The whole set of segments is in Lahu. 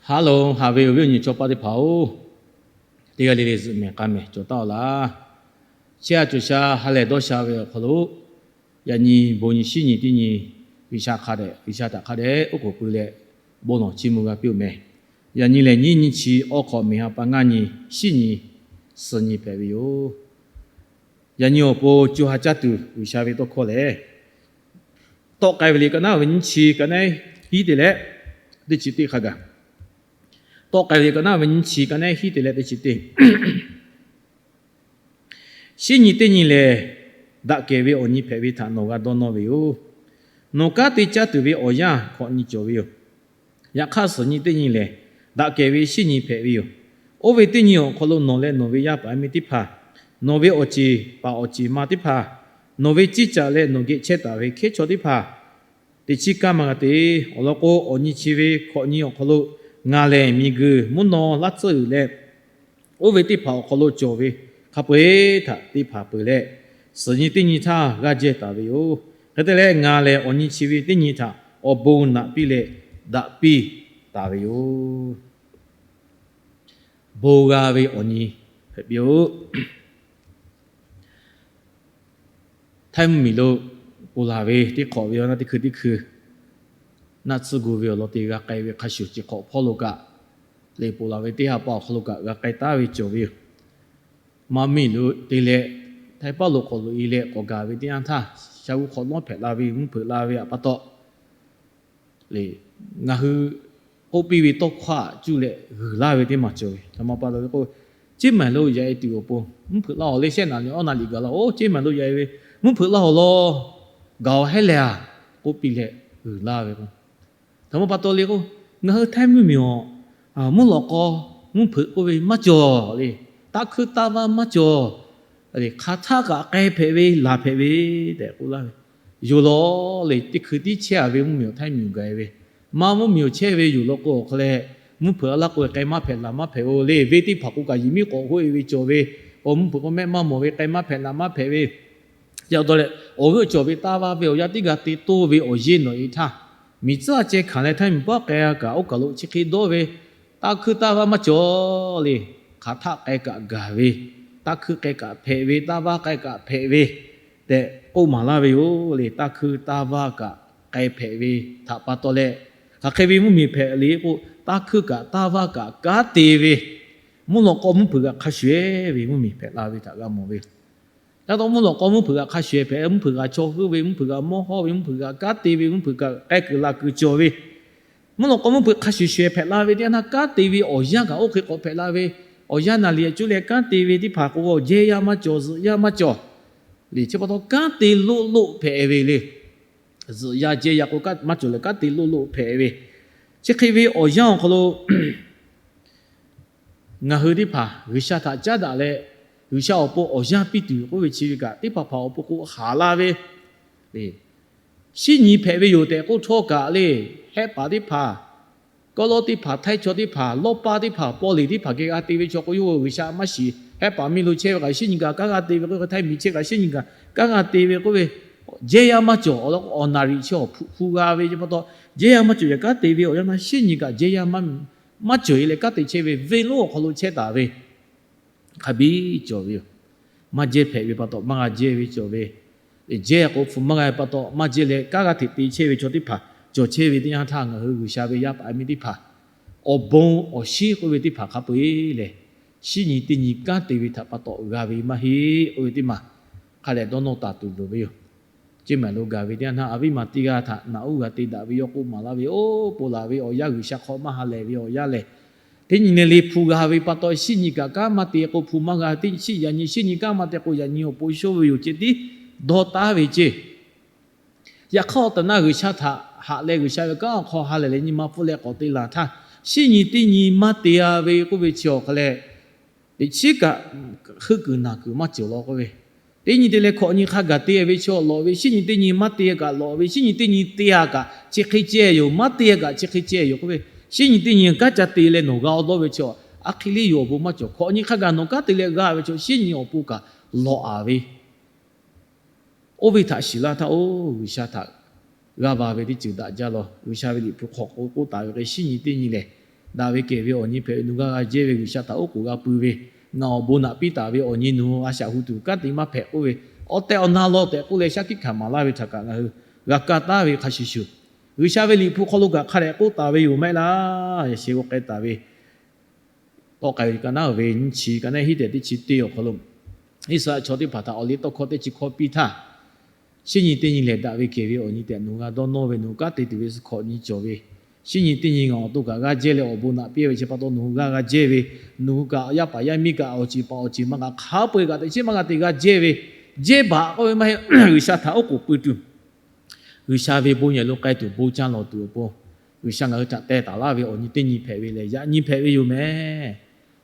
Haˉ loˬ, haꞈ ve awˬ viˉ awˬ nyi chaw paˆ teˇ hpaˍ-oˬ, teˇ g'aˇ le le zuhꞈ mehˍ k'a mehˍ cawˬ taˉ-aw laˇ. Chehˇ a cawˬ sha ha lehˬ dawˇ sha ve awˬ hk'aw lo, yaꞈ nyi bon nyi shinˉ nyi teˇ nyi G'uiˬsha hk'a dehꞈ, G'uiˬsha htaꞈ hk'a dehꞈ oˉ k'oˍ pui leh, bon lawˬ chiˇ mvuh g'a piˇ-oˬ meh. Yaꞈ nyi lehˬ, nyiˇ nyi chi awˬ hk'awꞈ mehˍ ha pa ngaˇ nyi, shinˉ nyi, suhˍ nyi hpehꞈ ve yoˬ. Yaꞈ nyi awˬ pon co ha caˇ tuˬ G'uiˬsha ve tawˇ hkawˇ lehˬ, Tawˆ k'ai ve liꞈ ka naˉ ve nyiˇ chi ka naˉ hiˉ te leh teˇ chi teˇ hk'a gaˬ. Tawˆ k'ai ve liꞈ ka naˉ ve nyiˇ chi ka naˉ hiˉ te leh teˇ chi teˇ. Shinˉ nyi teˇ nyi lehˬ, daꞈ kehˬ ve awˬ nyi hpehꞈ ve htaꞈ nawˬ g'a dawˇ nawˇ ve yoˬ. Nawˬ kanˉ te caˇ tuˬ ve awˬ yanˇ hkawꞈ nyi cawˬ ve yoˬ. Yaꞈ hk'aˇ, suhˍ nyi teˇ nyi lehˬ, daꞈ kehˬ ve shinˉ nyi hpehꞈ ve yoˬ. Oˇ ve teˇ nyi awˬ hk'aw lo nawˬ leh nawˬ ve yaˇ paˍ yaˇ miˇ teˇ hpaˍ, nawˬ ve awˬ ceˬ paˍ awˬ ceˬ ma teˇ hpaˍ, nawˬ ve ciˇ caꞈ leh nawˬ geh chehˇ taˍ ve hkehˉ chaw teˇ hpaˍ, teꞈ chiˉ kanˉ maˇ g'a te. Awˬ lawn k'o, awˬ nyi chi ve hkawꞈ nyi awˬ hk'aw lo ngaˬ lehˬ miˬguiˬ mvuhˇ naw laˇ tcuhˇ uiˍ leh, oˇ ve teˇ hpaˍ awˬ hk'aw lo cawˬ ve hk'a peu-eˬ htaꞈ te hpanˍ peuˬ leh, suhˍ nyi teˇ nyi htaˇ g'aˇ jehˇ taˍ ve yoˬ. Hk'e te leh, ngaˬ lehˬ awˬ nyi chi ve teˇ nyi htaꞈ awˬ bon naꞈ piˇ leh daꞈ piˇ taˍ ve yoˬ. Bon g'a ve awˬ nyi hpehꞈ piˇ-oˆ. Htaiˇ mvuhˇmiˬ lo ponˬ laˬ ve teˇ hk'awꞈ ve awˬ naˆ teˇ hkui teˇ hkui, naˆ tsuhˇ gu ve awˬ lawn te g'a k'ai ve hk'a shuˍ, chi hk'awꞈ hpawˇ lo kaꞈ, lehˬ ponˬ laˬ ve teˇ ha pa awˬ hk'aw lo kaꞈ g'a k'ai taˉ ve cawˬ ve yoˬ. Maˇ miˬ lo te leh, Htaiˇ paˉ lo k'awꞈ loꞈ-e leh k'awꞈ gaˬ ve teˇ yanˇ htaˇ, sha g'uˇ hk'awꞈ nawˉ hpehꞈ la ve, mvuhˇ hpeuꞈ la ve pa taw, lehˬ, ngaˬ hui k'oˆ piˇ ve tawˇ hkawˇ cuˇ leh g'uiˬ laˇ ve teˇ maˬ cawˬ ve. Hk'e ma pa taw ve k'o, Ceˇ maˬ lo yaꞈ-e tuˬ awˬ pon mvuhˇ hpeuꞈ laˇ-awˬ le, shehˆ naˍ liꞈ awˇ naˍ liꞈ gaˬ la-o, Ceˇ maˬ lo yaꞈ-e ve, mvuhˇ hpeuꞈ laˇ-awˬ law, gaˬ-awˬ hehˉ leh-a, k'oˆ piˇ leh g'uiˬ laˇ ve k'o, hk'e ma pa taw le k'o, ngaˬ hui Htaiˇ mvuhˇmiˬ-aˬ, mvuhˇ lawꞈ k'aw mvuhˇ hpeuꞈ k'oˆ ve maˇ cawˬ le, taˇ hkuiˇ taˇ vaˇ maˇ cawˬ le, hk'aˬ htaˆ kaꞈ k'ai hpehꞈ ve, laˬ hpehꞈ ve tehꞈ k'oˆ laˇ ve yoˬ law le. Teˇ hkui tiˉ chehˇ-a ve mvuhˇmiˬ awˬ Htaiˇ miˬ gaˬ-e ve, maˇ mvuhˇmiˬ awˬ chehˇ ve yoˬ law k'o, awˬ hk'a leh mvuhˇ hpeuꞈ laˇ k'o, k'ai maˇ hpehꞈ laˬ maˇ hpehꞈ-o le. Venˇ teˇ hpaˍ k'o kaꞈ yiˬ miˉ k'awꞈ hoˆ-e ve cawˬ ve, k'o mvuhˇ hpeuꞈ k'o mehˆ maˇ mawˬ ve, k'ai maˇ hpehꞈ laˬ maˇ hpehꞈ ve, yaꞈ dawˇ leh awˬ g'euˆ cawˬ ve taˇ vaˇ ve awˬ yanˇ teˇ g'aˇ te toˇ ve awˬ yeˇ nawˬ-e htaˇ, miˬ tcuhˉ a ceh hkanˍ leh Htaiˇ miˬ paˉ k'ai-a kaꞈ, oˇ kaˬ lo chi hk'e dawˇ ve, taˇ hkuiˇ taˇ vaˇ maˇ cawˬ le. Hk'aˬ htaˆ k'ai kaꞈ gaˬ ve, taˇ hkuiˇ k'ai kaꞈ hpehꞈ ve, taˇ vaˇ k'ai kaꞈ hpehꞈ ve tehꞈ k'oˆ maˍ laˇ ve yoˬ le. Taˇ hkuiˇ taˇ vaˇ kaꞈ k'ai hpehꞈ ve htaꞈ pa taw leh, hk'aˬ hk'e ve mvuhˇmiˬ hpehꞈ le k'o, taˇ hkuiˇ kaꞈ taˇ vaˇ kaꞈ kanˉ te ve, mvuhˇ lawꞈ k'aw mvuhˇ hpeuꞈ kaꞈ hk'a shuˍ-ehˍ ve mvuhˇmiˬ hpehꞈ la ve htaꞈ g'a mawˬ ve. Yaꞈ taw mvuhˇ lawꞈ k'aw mvuhˇ hpeuꞈ kaꞈ hk'a shuˍ-ehˍ hpehꞈ, mvuhˇ hpeuꞈ kaꞈ chaw heuˆ ve, mvuhˇ hpeuꞈ kaꞈ mawˇ hawˇ ve, mvuhˇ hpeuꞈ kaꞈ kanˉ te ve, mvuhˇ hpeuꞈ kaꞈ k'ai kuiˬ laˬ kuiˬ cawˬ ve, mvuhˇ lawꞈ k'aw mvuhˇ hpeuꞈ hk'a shuˍ shuˍ-ehˍ hpehꞈ la ve teˇ yanˇ htaˇ, kanˉ te ve awˬ yanˇ kaꞈ oˇ hk'e k'awꞈ hpehꞈ la ve. Awˬ yanˇ naˍ liꞈ cuˇ leh kanˉ te ve teˇ hpaˍ k'o, jehˇ yaˇ maˇ cawˬ, zuhꞈ yaˇ maˇ cawˬ le. Chi pa taw kanˉ te loˆ loˆ hpehꞈ ve le. Zuhꞈ yaˇ jehˇ yaˇ k'o maˇ cawˬ leh kanˉ te loˆ loˆ hpehꞈ ve. Chi hk'e ve awˬ yanˇ awˬ hk'aw lo ngaˬ hui teˇ hpaˍ G'uiˬsha htaꞈ caˉ daꞈ leh, G'uiˬsha awˬ pon awˬ yanˇ piˇ tuˬ k'oˆ ve chi ve kaꞈ, teˇ hpaˍ hpaˍ awˬ pon k'o haˍ la ve le. Shinˉ nyi hpehꞈ ve yoˬ tehꞈ k'oˆ htawˇ kaꞈ le, hehˆ paˍ teˇ hpaˍ, kawˆ lawˇ teˇ hpaˍ, htaiˇ chaw teˇ hpaˍ, lawˇ paˇ teˇ hpaˍ, paw leˬ teˇ hpaˍ geh g'a te ve chaw k'o, yawˇ hui G'uiˬsha maˇ shiˍ. Hehˆ paˍ miˇ lo chehˇ ve kaꞈ shinˉ nyi kaꞈ kanˉ g'a te ve k'o, htaiˇ miˬ chehˇ kaꞈ shinˉ nyi kaꞈ kanˉ g'a te ve k'oˆ ve, jehˇ yaˇ maˇ cawˬ. Awˬ lawn k'o, awˬ naˍ riˍ chi awˬ hpu hpu g'a ve pa taw, jehˇ yaˇ maˇ cawˬ. Yaꞈ kanˉ te ve awˬ yanˇ htaˇ shinˉ nyi kaꞈ jehˇ yaˇ maˇ cawˬ-e leh kanˉ te chehˇ ve, venˇ lonˉ awˬ hk'aw lo chehˇ taˍ ve hk'a biˇ cawˬ ve yoˬ. Maˇ jehˇ hpehꞈ ve pa taw maˇ g'a jehˇ ve cawˬ ve, jehˇ k'o hpu maˇ g'a ve pa taw maˇ jehˇ leh kanˉ g'a hteꞈ te chehˇ ve chaw teˇ hpaˍ cawˬ chehˇ ve teˇ yanˇ htaˇ, ngaˬ hui G'uiˬsha ve yaˇ paˍ miˇ teˇ hpaˍ awˬ bon awˬ shinˉ k'oˆ ve teˇ hpaˍ hk'a peu-eˬ lehˬ, shinˉ nyi teˇ nyi kanˉ te ve htaꞈ pa taw g'a ve maˇ heˆ k'oˆ ve teˇ maˬ hk'a lehˬ dawˇ nawˇ taˍ tuˬ loˍ ve yoˬ. Ceˇ maˬ lo gaˬ ve teˇ yanˇ htaˇ, aˬ viˉ maˬ teˇ g'aˇ htaꞈ naꞈ uˉ g'a te daꞈ ve yawˇ k'oˆ maˍ laˇ ve, Oˇ, ponˬ laˬ ve awˬ yanˇ G'uiˬsha hk'aw maˇ ha lehˬ ve awˬ yanˇ lehˬ, teˇ nyi leh le hpu g'a ve pa taw, shinˉ nyi kaꞈ kanˉ maˇ te k'o, hpu maˇ g'a, teˇ shinˉ yaꞈ nyi shinˉ nyi kanˉ maˇ te k'o, yaꞈ nyi awˬ pon shonˇ ve yoˬ ceh tiˉ dawˇ taˉ ve ceˇ. Yaꞈ hk'aˇ, awˬ tehˬ na G'uiˬsha htaꞈ haꞈ leh G'uiˬsha ve kanˉ awˬ hk'aw ha lehˬ leh nyi ma pfuhˇ leh k'awꞈ te laˬ htaˇ, shinˉ nyi teˇ nyi maˇ te-a ve k'oˆ ve chi awˬ hk'a leh, teꞈ chiˉ kaꞈ heuˆ kuiˬ naˬ kuiˬ maˇ cawˬ law k'oˆ ve, teˇ nyi te leh hkawꞈ nyi hk'a gaˬ te ve chi awˬ lawꞈ ve, shinˉ nyi teˇ nyi maˇ te kaꞈ lawꞈ ve, shinˉ nyi teˇ nyi te-a kaꞈ chi hk'e ceh yoˬ, maˇ te kaꞈ chi hk'e ceh yoˬ k'oˆ ve, shinˉ nyi teˇ nyi kanˉ ca te leh nawˬ g'a-o dawˇ ve chi, aˉ hk'e le yoˬ awˬ bon maˇ cawˬ. Hkawꞈ nyi hk'a gaˬ nawˬ kanˉ te leh g'a ve chi shinˉ nyi awˬ pon kaꞈ lawꞈ-a ve Oˇ ve htaꞈ shiˍ laˇ htaˇ, oˇ G'uiˬsha htaꞈ g'a va ve teˇ ceuˬ daꞈ jaˇ law. G'uiˬsha ve Liꞈ hpu hk'aw k'o k'oˆ taˍ ve hk'e, shinˉ nyi teˇ nyi lehˬ, daꞈ ve kehˬ ve awˬ nyi hpehꞈ ve nawˬ hui g'aˇ g'a jehˇ ve G'uiˬsha htaꞈ oˉ k'oˍ g'a pui ve, ngaˬ awˬ bon naꞈ piˇ taˍ ve awˬ nyi nawˬ hui a shaꞈ hu tuˬ kanˉ te maˇ hpehꞈ k'oˆ ve, awˬ tehˬ awˬ na law tehꞈ k'oˆ leh shaˉ hkiˆ hkanˍ maˍ laˇ ve htaꞈ kaꞈ ngaˬ hui g'a kaˇ taˉ ve hk'a shuˍ shuˍ, G'uiˬsha ve Liꞈ hpu hk'aw lo kaꞈ hk'a dehꞈ k'oˆ taˍ ve yoˬ mehˆ laˇ. Yaꞈ sheh g'aw k'ai taˍ ve tawˆ k'ai ve ka naˉ ve nyiˇ chi ka naˉ hiˉ tehꞈ teˇ chi teˇ awˬ hk'aw lo, Iˉsaˍreˍlaˆ chaw teˇ hpaˍ htaꞈ awˬ liˇ tawˇ hkawˇ teˇ chi hkawˇ piˇ htaˇ, shinˉ nyi teˇ nyi lehˬ daꞈ ve kehˬ ve awˬ nyi tehꞈ nawˬ g'a dawˇ nawˇ ve, nawˬ kanˉ te tuˬ ve suh hkawꞈ nyi cawˬ ve, shinˉ nyi teˇ nyi ngaˬ awˬ to kaꞈ g'aˇ jehˇ leh awˬ bon naꞈ piˇ ve chi pa taw nawˬ hui g'aˇ g'a jehˇ ve, nawˬ hui kaꞈ yaˇ paˍ yaˇ miˇ kaꞈ awˬ ceˬ paˍ awˬ ceˬ ma kaꞈ hk'a peu-eˬ kaꞈ teꞈ chiˉ maˇ g'a te g'aˇ jehˇ ve, jehˇ baˬ k'oˆ ve maˇ heˆ. G'uiˬsha htaꞈ oˉ k'oˍ pui tuˬ, G'uiˬsha ve bon yehˬ lo k'ai tuˬ bon caˇ lawˬ tuˬ awˬ pon, G'uiˬsha ngaˬ hui htaꞈ teh taˍ laˇ ve awˬ nyi teˇ nyi hpehꞈ ve lehˬ, yaꞈ nyi hpehꞈ ve yoˬ mehˍ.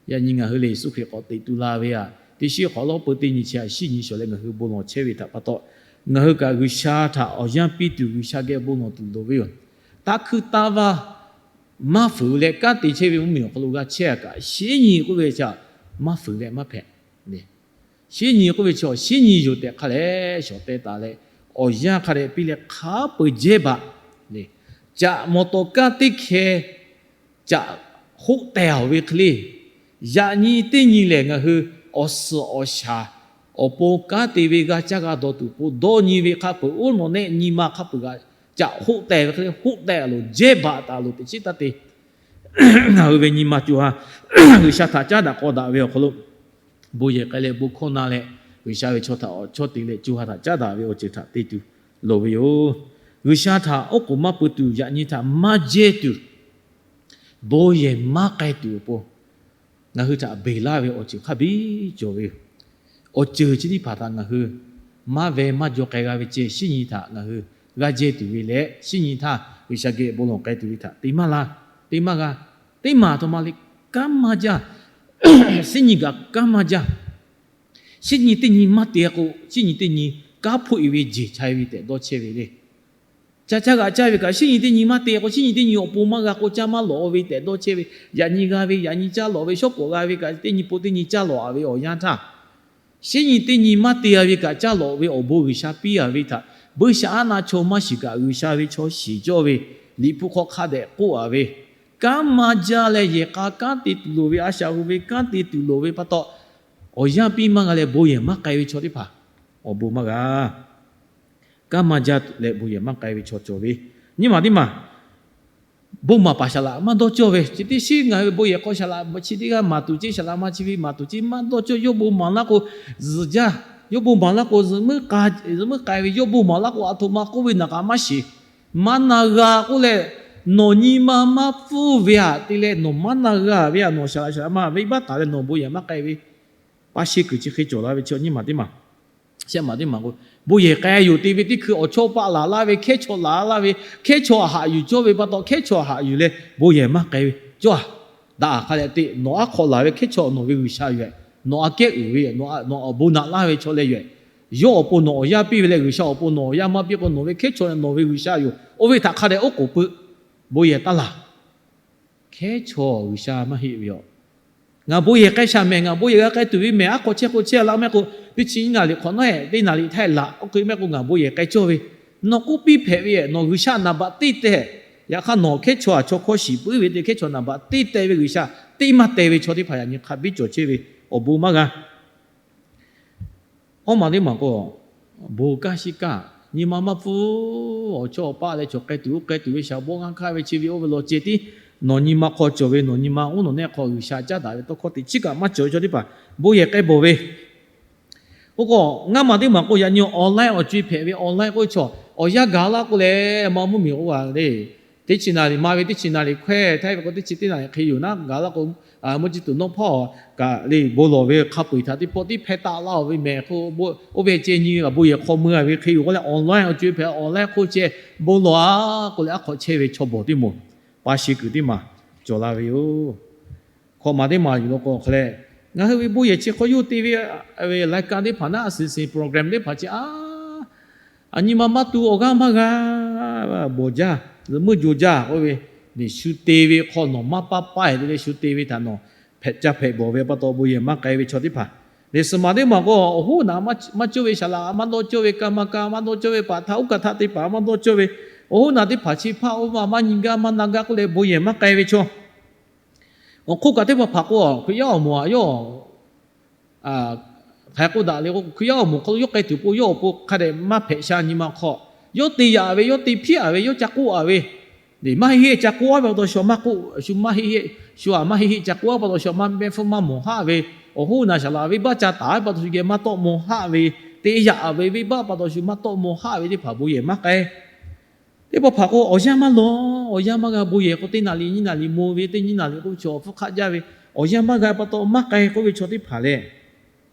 Yaꞈ nyi ngaˬ hui lehˬ Yeˍsuˆ Hkriꞈ k'awꞈ teꞈ tu la ve aꞈ, teˇ shiˉ hk'awꞈ lawˉ peu teˇ nyi chi aꞈ shinˉ nyi shawˍ leh ngaˬ hui bon lawˬ chehˇ ve htaꞈ pa taw, ngaˬ hui kaꞈ G'uiˬsha htaꞈ awˬ yanˇ piˇ tuˬ G'uiˬsha geh bon lawˬ tuˬ loˍ ve yoˬ. Taˇ hkuiˇ taˇ vaˇ maˇ fuiˍ leh kanˉ te chehˇ ve mvuhˇmiˬ awˬ hk'aw lo g'a chehˇ aꞈ kaꞈ, shinˉ nyi k'oˆ ve chi aꞈ maˇ fuiˍ leh maˇ hpehꞈ. Shinˉ nyi k'oˆ ve chi, shinˉ nyi yoˬ tehꞈ hk'a leh shawˍ teh taˍ leh, awˬ yanˇ hk'a dehꞈ piˇ leh hk'a peu-eˬ jehˇ baˬ le. Caꞈ mawˬ tawˍ kanˉ teˇ hkeh caꞈ hoˆ teh-oˬ ve hk'e le, yaꞈ nyi teˇ nyi lehˬ ngaˬ hui awˬ suhˍ awˬ shaˍ awˬ pon kanˉ te ve g'a caˇ g'a dawˬ tuˬ k'o, dawˇ nyi ve hk'a peu-eˬ oˉ nawˬ nehˆ nyi ma hk'a peu-eˬ g'a caꞈ hoˆ teh ve hk'e le, hoˆ teh loˬ, jehˇ baˬ taˍ loˬ, teꞈ chiˉ taˇ te ngaˬ hui ve nyi ma co ha G'uiˬsha htaꞈ caˉ daꞈ k'aw daꞈ ve awˬ hk'aw lo, bon yehˬ k'ai leh bon hkawˇ na leh, G'uiˬsha ve chaw htaꞈ awˬ chawˇ te leh co ha htaꞈ caˉ daꞈ ve awˬ ceuˬ htaꞈ te tuˬ loˍ ve yoˬ. G'uiˬsha htaꞈ oˉ k'oˍ maˇ pui tuˬ, yaꞈ nyi htaꞈ maˇ jehˇ tuˬ, bon yehˬ maˇ k'ai tuˬ awˬ pon, ngaˬ hui htaꞈ beˬ laˇ ve awˬ ceuˬ hk'a biˇ cawˬ ve yoˬ. Awˬ ceuˬ chi teˇ hpaˍ htaꞈ ngaˬ hui maˇ ve maˇ jaw k'ai g'a ve ceh, shinˉ nyi htaꞈ ngaˬ hui g'aˇ jehˇ tuˬ ve leh, shinˉ nyi htaˇ G'uiˬsha geh bon lawˬ k'ai tuˬ ve htaꞈ te maˇ la, te maˇ g'a, teˇ maˬ a htoꞈ ma le, kanˉ maˇ jaˇ. Shinˉ nyi kaꞈ kanˉ maˇ jaˇ. Shinˉ nyi teˇ nyi maˇ te k'o, shinˉ nyi teˇ nyi kanˉ hpoˆ-e ve jeˬ cha-e ve tehꞈ dawˇ chehˇ ve le. Ca caˇ g'aꞈ caˇ ve kaꞈ, shinˉ nyi teˇ nyi maˇ te k'o, shinˉ nyi teˇ nyi awˬ pon maˇ g'a k'o caˇ maˇ lawꞈ-o ve tehꞈ dawˇ chehˇ ve. Yaꞈ nyi g'a ve yaꞈ nyi caˇ lawꞈ ve, shawˉ pawˍ g'a ve kaꞈ teˇ nyi po teˇ nyi caˇ lawꞈ-a ve awˬ yanˇ htaˇ, shinˉ nyi teˇ nyi maˇ te-a ve kaꞈ caˇ lawꞈ ve awˬ bon G'uiˬsha piˇ-a ve htaꞈ, buiˇshaˆaˉnaˆ chaw maˇ shiˍ kaꞈ G'uiˬsha ve chaw shiˍ cawˇ ve, Liꞈ hpu hk'aw hk'a dehꞈ k'oˆ-a ve, kanˉ maˇ jaˇ leh yehˬ k'a kanˉ te tuˬ loˍ ve, a shaꞈ hu ve kanˉ te tuˬ loˍ ve pa taw, awˬ yanˇ piˇ maˇ g'a leh bon yehˬ maˇ k'ai ve chaw teˇ hpaˍ awˬ bon maˇ g'a. Kanˉ maˇ jaˇ leh bon yehˬ maˇ k'ai ve chaw cawˬ ve, nyiˇ maˬ teˇ maˬ bon maˍ paˍ shaˍ laꞈ maˇ dawˇ cawˇ ve, chi teˇ shiˉ ngaˬ hui ve bon yehˬ hk'aw shaˍ laꞈ chi teˇ g'aˇ maˍ tuˬ ceˇ, shaˍ laꞈ ma chi ve maˍ tuˬ ceˇ maˇ dawˇ cawˇ. Yawˇ bon maˍ laˇ k'o zuhˬ jaˇ, yawˇ bon maˍ laˇ k'o zuhˬ muiˉ k'ai ve, yawˇ bon maˍ laˇ k'o a htoꞈ ma k'oˆ ve naˬ k'aꞈ maˇ shiˍ. Maˇ na g'a k'oˆ leh, nawˬ nyi ma maˇ pfuhˇ ve aꞈ te leh nawˬ maˇ na g'a ve aꞈ nawˬ shaˍ laꞈ shaˍ laꞈ ma venˇbaˆ taˍ leh nawˬ bon yehˬ maˇ k'ai ve, pa sheˍ kuiˬ chi hk'e cawˬ la ve chi nyiˇ maˬ teˇ maˬ. Shehˆ maˬ teˇ maˬ k'o, bon yehˬ k'ai yoˬ te ve teˇ hkui awˬ chawˇ paˆ laˬ laˇ ve, hkehˉ chaw laˬ laˇ ve, hkehˉ chaw haꞈ yuˬ cawˇ ve pa taw hkehˉ chaw haꞈ yuˬ leh bon yehˬ maˇ k'ai ve cawˇ-a. Daꞈ hk'a leh te, nawˬ aˉ hk'aw laˬ ve hkehˉ chaw nawˬ ve G'uiˬsha yoˬ-eh. Nawˬ aꞈ kehˉ uiˍ ve, nawˬ awˬ bon naꞈ laˇ ve chaw leh yoˬ-eh. Yawˇ awˬ pon nawˬ awˬ yaˇ piˇ ve leh G'uiˬsha awˬ pon nawˬ awˬ yaˇ maˇ piˇ k'o, nawˬ ve hkehˉ chaw nawˬ ve G'uiˬsha yoˬ. Oˇ ve htaꞈ hk'a dehꞈ oˉ k'oˍ pui, bon yehˬ taˇ laˬ. Hkehˉ chaw G'uiˬsha maˇ heˆ ve yoˬ. Ngaˬ bon yehˬ k'ai shaˍ mehˍ, ngaˬ bon yehˬ g'a k'ai tuˬ ve mehˍ, aˉ hk'aw chehˇ k'o chehˇ laˇ mehˆ k'o, teˇ chi nyiˇ naˍ riˍ hk'awꞈ nawˉ-ehˍ teˇ naˍ riˍ htaˇ laꞈ oˇ hk'e mehˆ k'o ngaˬ bon yehˬ k'ai cawˇ ve, nawˬ k'oˆ piˇ hpehꞈ ve, nawˬ G'uiˬsha naˍ baꞈ teˇ teh. Yaꞈ hk'aˇ nawˬ hkehˉ chaw aꞈ chaw hkawˇ shiˍ puiˉ ve te hkehˉ chaw naˍ baꞈ teˇ teh ve G'uiˬsha teˇ maˇ teh ve chaw teˇ hpaˍ yaꞈ nyi hk'a biˇ cawˬ chehˇ ve awˬ bon maˇ g'a. Awˇ maˬ teˇ maˬ k'o, bon kaˇ shiˉ kaˇ, nyi ma maˇ pfuhˇ, awˬ chawˇ awˬ paˆ leh chaw k'ai tuˬ oˇ k'ai tuˬ ve shaˍ bawˆ g'aˇ hkanˇ ve chi ve oˇ ve law ceh tiˉ, nawˬ nyi ma hk'aw cawˬ ve, nawˬ nyi ma oˉ nawˬ nehˆ hk'aw G'uiˬsha caˉ daꞈ ve tawˇ hkawˇ teꞈ chiˉ kaꞈ maˇ cawˬ ve chaw teˇ hpaˍ bon yehˬ k'ai bawˬ ve. Oˇ k'o, ngaˇ maˬ teˇ maˬ k'o yaꞈ nyi awˬ online awˬ co-e hpehꞈ ve awˬ online k'oˆ ve chaw, awˬ yanˇ gaˬ laˇ k'o leh maˇ mvuhˇmiˬ k'oˆ ve le. Teˇ chi naˍ riˍ ma ve teˇ chi naˍ riˍ hkawehˇ htaˇ ve k'o teˇ chi teˇ naˍ riˍ hk'e yoˬ naˉ gaˬ laˇ k'o, mvuhˇ chi tuˬ nawˇ hpawˇ kaꞈ le bon lawˬ ve hk'a peu-eˬ htaꞈ teˇ pawˆ tiˉ hpehˇ taˆ laˇ-oˬ ve mehˍ k'o, oˇ ve ceh nyi ve kaꞈ bon yehˬ hk'aw mui-a ve hk'e yoˬ k'oˆ leh online awˬ co-e hpehꞈ awˬ online hk'oˆ ceh bon lawˬ-a k'oˆ leh aˉ hk'awꞈ chehˇ ve chaw bawˬ teˇ moˍ, pa sheˍ kuiˬ teˇ maˬ cawˬ la ve yoˬ. Hkawꞈ maˬ teˇ maˬ yuˬ law k'o hk'a leh, ngaˬ hui ve bon yehˬ chi hk'aw yawˇ te ve, ve รายการ teˇ hpaˍ naˉ, a shinˍ shinˍ program teˇ hpaˍ chi a, aˬ nyi ma maˇ tu awˬ g'aˇ maˇ g'a bawˬ jaˇ, zuhꞈ muiˉ jo jaˇ k'oˆ ve, shu te ve hk'aw nawˬ maˇ paˇ paˇ-e te leh shu te ve htaꞈ nawˬ hpehꞈ ca hpehꞈ bawˬ ve pa taw bon yehˬ maˇ k'ai ve chaw teˇ hpaˍ, le suhˍ maˬ teˇ maˬ k'o awˬ hoˉ naꞈ maˇ cawˇ ve, shaˍ laꞈ maˇ dawˇ cawˇ ve, ka ma ka maˇ dawˇ cawˇ ve, paˍ htaˇ uˉ kaꞈ htaˇ te paˍ maˇ dawˇ cawˇ ve, awˬ hoˉ naꞈ teˇ hpaˍ chi hpaˇ oˇ ma maˇ nyi gaˇ maˇ na gaˇ k'oˆ leh bon yehˬ maˇ k'ai ve chaw Awˬ hk'oˆ kaꞈ teˇ hpaˍ hpaˍ k'o, Hkriꞈ yaˇ awˬ moˍ aꞈ yawˇ hk'aˬ hk'e k'oˆ daꞈ le k'o, Hkriꞈ yaˇ awˬ moˍ hk'aw lo yawˇ k'ai tuˬ k'o, yawˇ awˬ pon hk'a dehꞈ maˇ hpehꞈ sha nyi ma hk'aw, yawˇ te yaꞈ ve, yawˇ te hpiˇ-a ve, yawˇ ca k'oˆ-a ve, maˇ heˆ heˆ ca k'oˆ-a ve pa taw shu maˇ k'oˆ, shu maˇ heˆ heˆ, shu-a maˇ heˆ heˆ ca k'oˆ-a pa taw shu maˇ mehˆ hpfuhˇ maˇ mawˬ haˆ ve, awˬ hoˉ na shaˍ laꞈ venˇbaˆ ca taˍ ve pa taw shu geh maˇ tawˆ maw haˆ ve, te yaꞈ ve venˇbaˆ pa taw shu maˇ tawˆ maw haˆ ve teˇ hpaˍ bon yehˬ maˇ k'ai. Teˇ hpaˍ hpaˍ k'o, awˬ yanˇ maˇ lawˬ, awˬ yanˇ maˇ g'a bon yehˬ k'o, teˇ naˍ riˍ nyiˇ naˍ riˍ maw ve, teˇ nyiˇ naˍ riˍ k'o chaw awˬ hpfuhˇ hk'aˆ jaˇ ve, awˬ yanˇ maˇ g'a pa taw maˇ k'ai k'oˆ ve chaw teˇ hpaˍ lehˬ,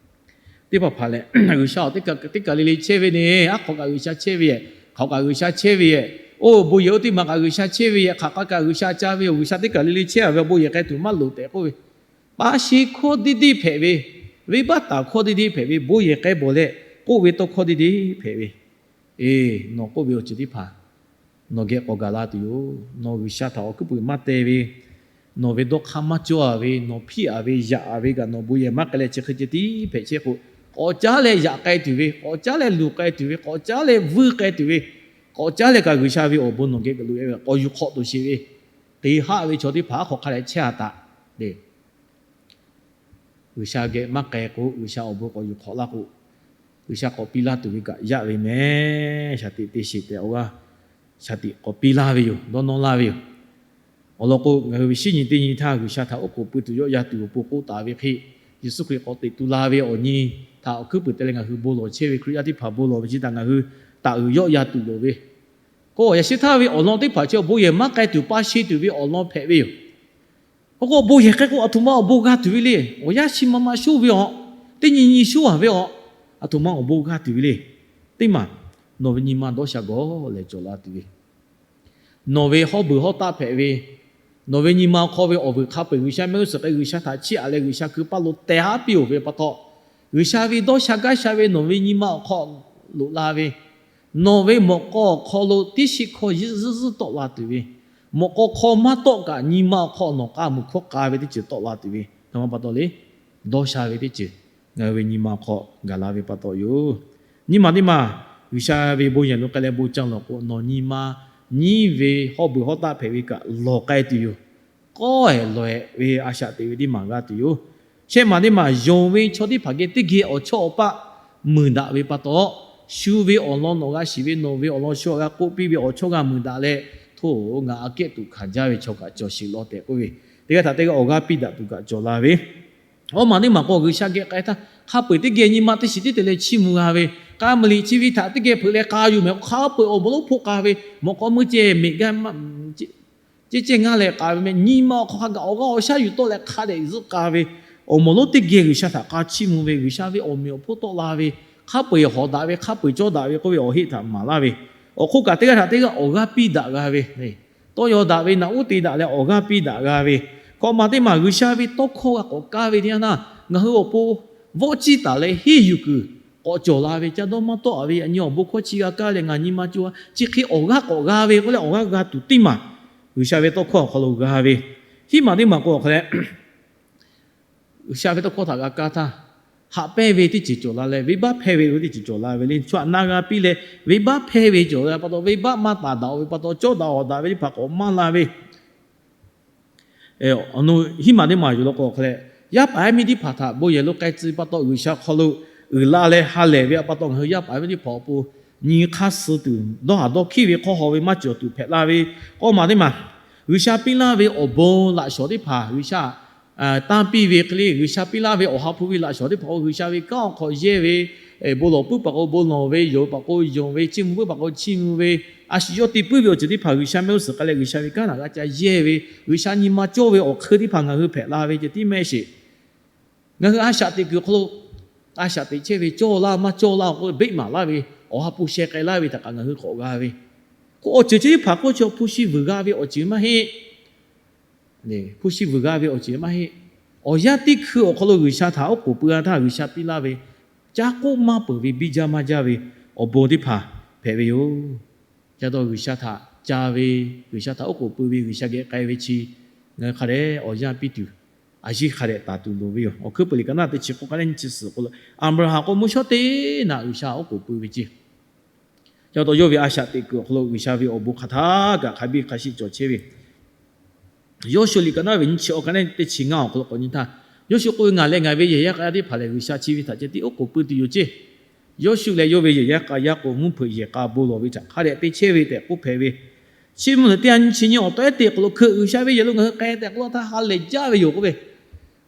teˇ hpaˍ hpaˍ lehˬ, G'uiˬsha awˬ teˇ kaˬ teˇ kaˬ le le chehˇ ve ne, aˉ hk'awꞈ kaꞈ G'uiˬsha chehˇ ve yehˬ, hk'awꞈ kaꞈ G'uiˬsha chehˇ ve yehˬ, oˇ bon yehˬ oˇ teˇ maˬ kaꞈ G'uiˬsha chehˇ ve yehˬ, hk'aˬ k'ai kaꞈ G'uiˬsha ca ve yoˬ, G'uiˬsha teˇ kaˬ le le chehˇ-a ve bon yehˬ k'ai tuˬ maˇ loˍ tehꞈ k'oˆ ve, paˇ sheˍ hkawˇ deˇ deˇ hpehꞈ ve, venˇbaˆ taˍ hkawˇ deˇ deˇ hpehꞈ ve bon yehˬ k'ai bawˬ leh, k'oˆ ve tawˇ hkawˇ deˇ deˇ hpehꞈ ve, eˬ, nawˬ k'oˆ ve awˬ ceuˬ teˇ hpaˍ nawˬ geh k'awꞈ gaˬ la tuˬ yoˬ. Nawˬ G'uiˬsha htaꞈ awˬ hkuiˉ puiˍ maˇ te ve, nawˬ ve dawˇ hk'aˇ maˇ cawˇ-a ve, nawˬ hpiˇ-a ve, yaꞈ-a ve kaꞈ nawˬ bon yehˬ maˇ k'ai leh chi hk'e ceh tiˉ hpehꞈ chehˇ k'o, k'awꞈ caˉ leh yaꞈ k'ai tuˬ ve, k'awꞈ caˉ leh luˬ k'ai tuˬ ve, k'awꞈ caˉ leh vuiˇ k'ai tuˬ ve, k'awꞈ caˉ leh kaꞈ G'uiˬsha ve awˬ bon nawˬ geh loꞈ-e ve k'awꞈ yuˬ hk'awꞈ tuˬ sheˍ ve, te haˆ ve chaw teˇ hpaˍ aˉ hk'awꞈ hk'a dehꞈ chehˇ-a taꞈ le. G'uiˬsha geh maˇ k'ai k'o, G'uiˬsha awˬ bon k'awꞈ yuˬ hk'awꞈ laˇ k'o, G'uiˬsha k'awꞈ piˇ laˇ tuˬ ve kaꞈ yaꞈ ve mehˍ. Shaˍ tiꞈ te sheˍ tehꞈ awˬ g'aˇ shaˍ tiꞈ k'awꞈ piˇ laˇ ve yoˬ. Dawˇ nawˇ laˇ ve yoˬ. Awˬ lawn k'o, ngaˬ hui ve shinˉ nyi teˇ nyi htaˇ G'uiˬsha htaꞈ oˉ k'oˍ pui tuˬ yawˆ yan tuˬ awˬ pon k'oˆ taˍ ve hk'e, Yeˍsuˆ Hkriꞈ k'awꞈ teꞈ tu la ve awˬ nyi htaꞈ awˬ hkuiˉ puiˍ te leh ngaˬ hui bon lawˬ chehˇ ve Hkriꞈ yaˇ teˇ hpaˍ bon lawˬ ve chi htaꞈ ngaˬ hui taˍ uiˍ yawˆ yan tuˬ loˍ ve k'o, yaꞈ sheh htaˇ ve awˬ lawn teˇ hpaˍ chi awˬ bon yehˬ maˇ k'ai tuˬ pa sheˍ tuˬ ve awˬ lawn hpehꞈ ve yoˬ. K'o k'o, awˬ bon yehˬ k'ai k'o, aˬ htoꞈ ma awˬ bon g'a tuˬ ve le. Awˬ yanˇ chi ma ma shoˉ ve aˬ, teˇ nyi nyi shoˉ-a ve aˬ, aˬ htoꞈ ma awˬ bon g'a tuˬ ve le. Teˇ maˬ, nawˬ ve nyi ma dawˇ sha gawˬ lehˬ cawˬ la tuˬ ve, nawˬ ve hawˉ beuˬ hawˉ taˆ hpehꞈ ve, nawˬ ve nyi ma awˬ hk'aw ve awˬ vuiˬ hk'a peu-eˬ G'uiˬsha mehˆ g'uˇ suhˍ k'ai G'uiˬsha htaꞈ chiˇ aꞈ leh G'uiˬsha hkui paˇ lo teh haˉ piˇ-oˬ ve pa taw, G'uiˬsha ve dawˇ sha gaˇ sha ve nawˬ ve nyi ma awˬ hk'aw loꞈ la ve, nawˬ ve mawꞈ k'aw awˬ hk'aw lo tiˉ shiˆ hkawˇ zuhˇ zuhˇ tawˆ la tuˬ ve, mawꞈ k'aw hk'aw maˇ tawˆ kaꞈ nyi ma awˬ hk'aw nawˬ k'a muiˬ hkawˇ k'a ve teˇ ceuˬ tawˆ la tuˬ ve, aˬ htoꞈ ma pa taw le, dawˇ sha ve teˇ ceuˬ ngaˬ hui ve nyi ma awˬ hk'aw gaˬ la ve pa taw yoˬ. Nyiˇ maˬ teˇ maˬ, G'uiˬsha ve bon yehˬ lo k'ai leh bon ca lawˬ k'o, nawˬ nyi ma nyiˇ ve hawˉ beuˬ hawˉ taˆ hpehꞈ ve kaꞈ lawˬ k'ai tuˬ yoˬ. K'awehˬ lawehˬ ve a shaꞈ teꞈ ve teˇ maˬ g'a tuˬ yoˬ. Shehˆ maˬ teˇ maˬ, yonˍ ve chaw teˇ hpaˍ geh teˇ geh awˬ chawˇ awˬ paˆ muiˬ daꞈ ve pa taw, shu ve awˬ lawn nawˬ g'a shiˍ ve, nawˬ ve awˬ lawn shu g'a k'oˆ piˇ ve, awˬ chawˇ g'a muiˬ daꞈ leh, hto, ngaˬ aꞈ kehˉ tuꞈ hkanˍ jaˇ ve chaw kaꞈ cawˬ sheˍ law tehꞈ k'oˆ ve, teˇ g'aˇ htaꞈ teˇ g'aˇ awˬ g'aˇ piˇ daꞈ tuˬ kaꞈ cawˬ la ve, awˬ maˬ teˇ maˬ k'o, G'uiˬsha geh k'ai htaˇ hk'a peu-eˬ teˇ geh nyi ma teˇ shiˍ tiˉ te leh chiˇ mvuh g'a ve, k'a maˍ liꞈ chi ve htaꞈ teˇ geh hpeuꞈ leh k'a yuˬ mehˍ, hk'a peu-eˬ awˬ bon lonˉ hpoˆ k'a ve, mawꞈ k'aw meuˇ ceh meꞈ gaˇ maˇ ceh ceh ngaˇ leh k'a ve mehˍ, nyi ma awˬ hk'aw hk'a gaˬ awˬ g'aˇ awˬ shaˉ yuˬ tawˆ leh hk'a dehꞈ zuhˆ k'a ve, awˬ moˍ lonˉ teˇ geh G'uiˬsha htaꞈ k'a chiˇ mvuh ve, G'uiˬsha ve awˬ meꞈ awˬ hponˇ tawˆ la ve, hk'a peu-eˬ hawˍ daꞈ ve, hk'a peu-eˬ cawˇ daꞈ ve k'oˆ ve awˬ heˆ htaꞈ maˍ laˇ ve, awˬ hk'oˆ kaꞈ teˇ g'aˇ htaꞈ teˇ g'aˇ awˬ g'aˇ piˇ daꞈ g'a ve, tawˇ yaw daꞈ ve, naꞈ uˉ te daꞈ leh awˬ g'aˇ piˇ daꞈ g'a ve, hkawꞈ maˬ teˇ maˬ G'uiˬsha ve tawˇ hkawˇ g'a k'awꞈ kaˇ ve teˇ yanˇ htaˇ, ngaˬ hui awˬ pon vawˆ ciˇ taˍ leh henˇ yuˬ kuiˬ k'awꞈ cawˬ la ve, ca dawˇ maˇ tawˆ-a ve, yaꞈ nyi awˬ bon hkawˇ chi g'a kaˇ leh ngaˬ nyi ma co-a chi hk'e awˬ g'aˇ k'awꞈ g'a ve k'oˆ leh awˬ g'aˇ g'a tuˬ teˇ maˬ, G'uiˬsha ve tawˇ hkawˇ awˬ hk'aw lo g'a ve, hiˉ maˬ teˇ maˬ k'o awˬ hk'aw leh G'uiˬsha ve tawˇ hkawˇ htaꞈ g'a kaˇ htaˇ, haꞈ pehnˇ ve teˇ ceuˬ cawˬ la leh, venˇbaˆ hpehˇ ve teˇ ceuˬ cawˬ la ve le. Chaw htaꞈ na g'a piˇ leh, venˇbaˆ hpehˇ ve cawˬ la pa taw, venˇbaˆ maˇ taˍ daꞈ-oˬ ve pa taw, cawˇ daꞈ hawˍ daꞈ ve teˇ hpaˍ k'awꞈ maˇ la ve, hiˉ maˬ teˇ maˬ yuˬ law k'o awˬ hk'aw leh, yaˇ paˍ yaˇ miˇ teˇ hpaˍ htaꞈ bon yehˬ lo k'ai tcuh pa taw, G'uiˬsha hk'aw lo uiˍ la leh ha lehˬ ve pa taw, ngaˬ hui yaˇ paˍ yaˇ miˇ teˇ hpaˍ awˬ pon nyi hk'aˇ suh tuˬ, dawˇ haˍ dawˇ hkiˉ ve hk'aw haw ve maˇ cawˬ tuˬ hpehꞈ la ve, k'awˇ maˬ teˇ maˬ, G'uiˬsha piˇ laˇ ve awˬ bon laꞈ shawˍ teˇ hpaˍ G'uiˬsha tanˇ piˇ ve hk'e le, G'uiˬsha piˇ laˇ ve awˬ ha hpu ve laꞈ shawˍ teˇ hpaˍ k'o, G'uiˬsha ve kanˉ awˬ hk'aw yehˇ ve, bon lawˬ puiˉ pa k'o bon lawˬ ve, yonˍ ve pa k'o yonˍ ve, chiˇ mvuh puiˉ pa k'o chiˇ mvuh ve, a shu yawˇ te puiˉ ve awˬ ceuˬ teˇ hpaˍ G'uiˬsha mehˆ g'uˇ suhˍ k'ai leh G'uiˬsha ve kanˉ htaꞈ g'a ca yehˇ ve, G'uiˬsha nyi ma cawˇ ve awˬ hk'eun teˇ hpaˍ ngaˬ hui hpehꞈ la ve ceh tiˉ mehˆ sheˍ. Ngaˬ hui a shaꞈ teꞈ kuiˬ awˬ hk'aw lo, a shaꞈ teꞈ chehˇ ve cawˇ laˇ maˇ cawˇ laˇ k'oˆ beˆ maˍ laˇ ve, awˬ ha hpu sheh k'ai laˇ ve htaꞈ kaꞈ ngaˬ hui k'awꞈ g'a ve, k'o awˬ ceuˬ chi teˇ hpaˍ k'oˆ chi hpu shi vuiˬ g'a ve awˬ ceuˬ maˇ heˆ. Hpu shi vuiˬ g'a ve awˬ ceuˬ maˇ heˆ. Awˬ yanˇ teˇ hkui awˬ hk'aw lo G'uiˬsha htaꞈ oˉ k'oˍ pui-a htaˇ, G'uiˬsha piˇ laˇ ve, caˇ k'oˆ maˇ peuˬ ve biˇ jaˇ maˇ jaˇ ve awˬ bon teˇ hpaˍ hpehꞈ ve yoˬ. Ca dawˇ G'uiˬsha htaꞈ ca ve, G'uiˬsha htaꞈ oˉ k'oˍ pui ve, G'uiˬsha geh k'ai ve chi, ngaˬ hui hk'a dehꞈ awˬ yanˇ piˇ tuˬ, a yiˇ hk'a dehꞈ taˍ tuˬ loˍ ve yoˬ. Awˬ hkuiˉ puiˍ liꞈ ka naˇ teˇ chi k'oˆ ka leh nyiˇ chi suhˍ k'o lo, Aˍbraˍhanˍ k'o mvuhˇ shawˉ teˇ naꞈ G'uiˬsha oˉ k'oˍ pui ve ceh, ca dawˇ yawˇ ve a shaꞈ teꞈ kuiˬ awˬ hk'aw lo G'uiˬsha ve awˬ bon hk'aˬ htaˇ kaꞈ hk'a biˇ hk'a shiˆ cawˬ chehˇ ve Yawˇshuˆ liꞈ ka naˉ ve nyiˇ chi awˬ ka naˉ teˇ chi ngaˇ awˬ hk'aw lo k'awꞈ nyi htaˇ, Yawˇshuˆ k'oˆ ve, Ngaˬ leh ngaˬ ve yehˬ yaˇ k'a yaˇ teˇ hpaˍ lehˬ, G'uiˬsha chi ve htaꞈ ceh tiˉ oˉ k'oˍ pui tuˬ yoˬ ceˇ. Yawˇshuˆ leh yawˇ ve yehˬ yaˇ k'a yaˇ k'o, mvuhˇ hpeuꞈ yehˬ k'a bon lawˬ ve htaꞈ hk'a dehꞈ te chehˇ ve tehꞈ k'oˆ hpehꞈ ve. Chi mvuhˇ naw teˇ ha nyi chi nyi awˬ taw ehˉ teꞈ k'o lo hkeuꞈ G'uiˬsha ve yehˬ lo ngaˬ hui k'ai tehꞈ k'oˆ laˇ htaˇ ha lehˬ jaˇ ve yoˬ k'oˆ ve.